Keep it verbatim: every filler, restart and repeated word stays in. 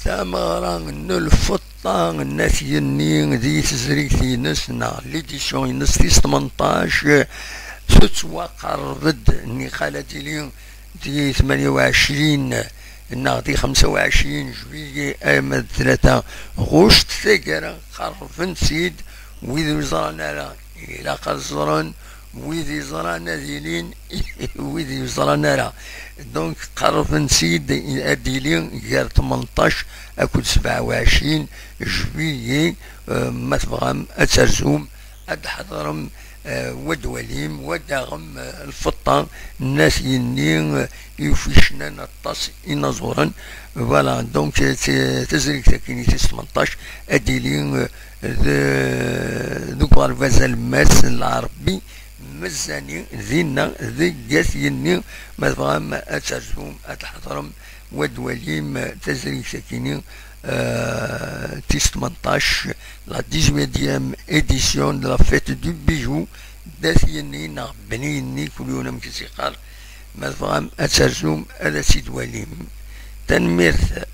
Tameɣra n lfeṭṭa n At Yenni di tezrigt-ines neɣ l'édition-ines tis tmenṭac tettwaqerreb-d niqal ad tili di tmanya u ɛecrin neɣ di xemsa u ɛecrin juillet arma d tlata ɣuct. Taggara qerrben-tt-id wid ur ẓran ara ilaq ad ẓren, wid yeẓran ad ilin, wid ur ẓran ara. Donc qerrben-tt-id ad d-tili gar tmenṭac akked sebɛa u ɛecrin juillet. Euh, ma tebɣam ad terzum, ad d-tḥeḍrem, euh, wa d-twalim, wa d-taɣem, euh, lfeṭṭa n At Yenni, euh, i uficnan aṭas inaẓuren. Voilà, donc, euh, t-, tazrigt-agi-nni tis tmenṭac ad d-tili, euh, de-, deg uɣerbaz alemmas n Lɛerbi Mezzani, dinna deg At Yenni. Ma tebɣam ad terzum, ad d-tḥeḍrem, wa d-twalim, euh, tazrigt-agi-nni, euh, tis tmenṭac, la dix-huitième édition de la fête du bijou d At Yenni neɣ Bni Yenni, kul yiwen amek i s-yeqqar. Ma tebɣam ad terzum, ad tt-id-twalim. Tanemmirt.